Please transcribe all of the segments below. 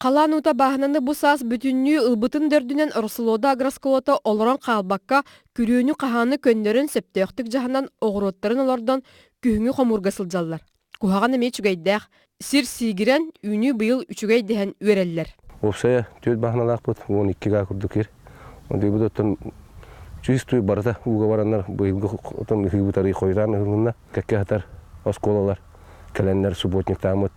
Халаан уута бааһынаны бу саас бүтүннүү ылбытын да үрдүнэн Ороссолуода агросколата олорон хаалбакка, күрүөнү-хаһааны көннөрөн сөптөөхтүк дьаһанан оҕуруоттарын олордон күһүҥҥү хомуурга сылдьаллар. Куһаҕан эмиэ үчүгэйдээх, сир сиигирэн, үүнүү быйыл үчүгэй дэһэн үөрэллэр. Уопсайа түөрт бааһыналаахпыт, 12 гаа курдук сир. Онтуйбут оттон чувствую барыта ууга бараннар быйылгы отон ыһыыбыт арый хойутаан ыһылынна. Кэккэ сытар оскуолалар кэлэннэр субботниктааммыт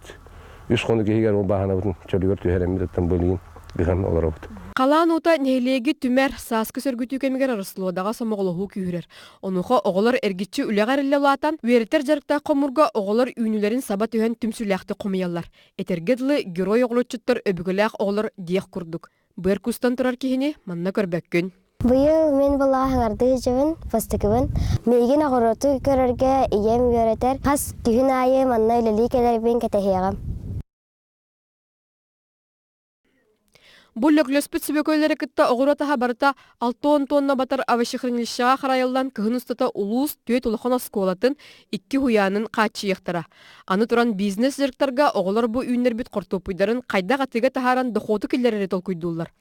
үс хонук иһигэр ол бааһынабытын чөлүгэр түһэрэммит оттон былыын ыһан олоробут. Халаан уута нэһилиэги түмэр, сааскы сөргүтүү кэмигэр Ороссолуодаҕа сомоҕолоһуу күүһүрэр. Онуоха оҕолор эргиччи үлэҕэ эриллэ улаатан, үөрэтэр дьарыктаах хомуурга оҕолор үүнүүлэрин саба түһэн түмсүүлээхтик хомуйаллар. Этэргэ дылы, герой оҕолоччуттар өбүгэлээх оҕолор диэх курдук. Быар кустан турар киһини манна көрбөккүн. Быйыл мин былааһыҥардыы сылдьабын, бастакыбын. Миигин оҕуруоту көрөргө ийэм үөрэтэр. Хас күһүн аайы манна үлэлии кэлэрбин кэтэһиэҕим. Бу лөглөспүт сүбөкөлөрү кытта оҕуруот аһа барыта 60 тонна батар овощехранилищеҕа харайыллан кыһын устата улуус түөрт улахан оскуолатын икки уһуйаанын хааччыйыахтара. Аны туран бизнес дьарыктарга оҕолор бу үүннэрбит хортуоппуйдарын хайдах атыыга таһааран дохуоту киллэрэри толкуйдууллар.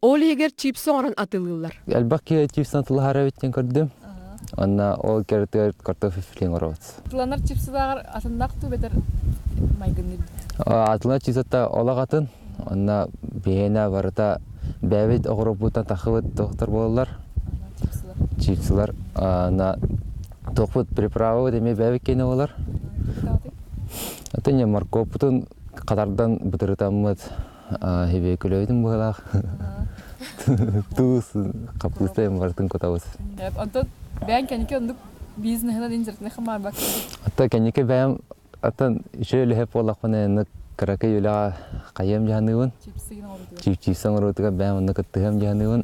Ол иһигэр чипсы оҥорон атыылыыллар. Элбэх киһи чипсынан тылаһар эбит диэн көрдүм. Онно ол кэрэтигэр картофель фри оҥоробут. Тыланар чипсылааҕар атыннаах дуу бэтэр майгынныыр Атылар чипсата олох атын. Онно биһиэнэ барыта бэйэбит оҕуруоппуттан тахыбыт доктор буолаллар. Чипсылар. На туохпут приправабыт эмиэ бэйэбит киэнэ буолар. Атын моркуоппутун хатардан бытырытаммыт Хибиэкүлэбитин быһалаах туус хаппыыста барытын кутабыт. Онтон бэйэҥ кэнники оннук бизнеһынан инженерный хамаарбак. Ата кэнники бэйэм атын үчүгэй үлэһит буоллахпына оннук кыракый үлэҕэ хайыам дьаһаныыбын. Чипсы оҥоруутугар бэйэм онно кыттыһыам дьаһаныыбын.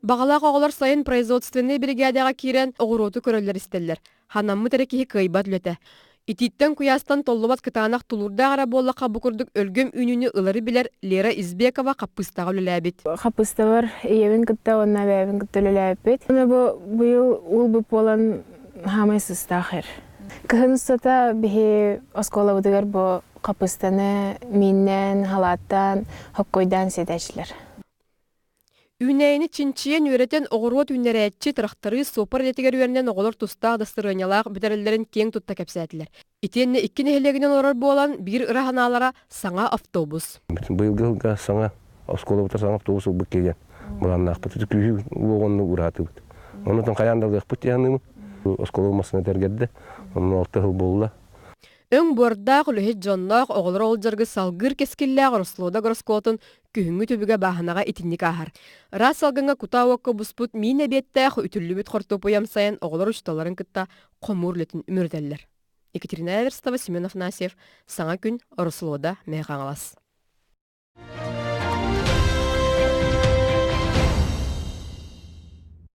Баҕалаах оҕолор сайын производственнай биригээдэҕэ киирэн оҕуруоту көрөллөр-истэллэр. Ханаммыт эрэ киһи кыайбат үлэтэ. Итииттэн куйаастан толлубат кытаанах тулуурдаах эрэ буоллахха бу курдук өлгөм үүнүүнү ылары билэр Лера Избекова хаппыыстаҕа үлэлээбит. Хаппыыстабар ийэбин кытта уонна эбээбин кытта үлэлээбиппит. Уонна бу быйыл уолбут буолан хаамай сыстаах эр. Кыһын устата биһи оскуолабытыгар бу хаппыыстаны мииннээн, халааттаан, хоккойдаан сиэтээччилэр. Үүнээйини чинчийэн үөрэтэн оҕуруот үүннэрээччи, тырахтарыыс, суоппар идэтигэр үөрэнэн оҕолор тустаах дастарыанньалаах бүтэрэллэрин киэҥ тутта кэпсээтилэр. Итиэннэ икки нэһилиэгинэн олорор буолан, биир ыра санаалара саҥа автобус. Быйылгы сылга саҥа оскуолабытыгар саҥа автобус ылбыт киһи былааннаахпыт. Күүһү уоҕунну ураатыбыт. Онутун хайаан да ылыахпыт дии саныыбын. Оскуола массыына тергэрдэ. Онно алта сыл буолла. Өҥ буордаах, үлэһит дьонноох, оҕолоро ол дьарыгы салгыыр кэскиллээх Орослуода гороскуотун күһүҥҥү түбүгэ бааһынаҕа итинник ааһар. Ыраас салгыҥҥа кутаа уокка буспут миин эбиэттээх, үтүллүбүт хортуоппуй амсайан оҕолор учууталларын кытта хомуур үлэтин үмүрүтэллэр. Екатерина Эверстова, Семен Афанасьев, Саҥа күн, Орослуода, Мэҥэ Хаҥалас.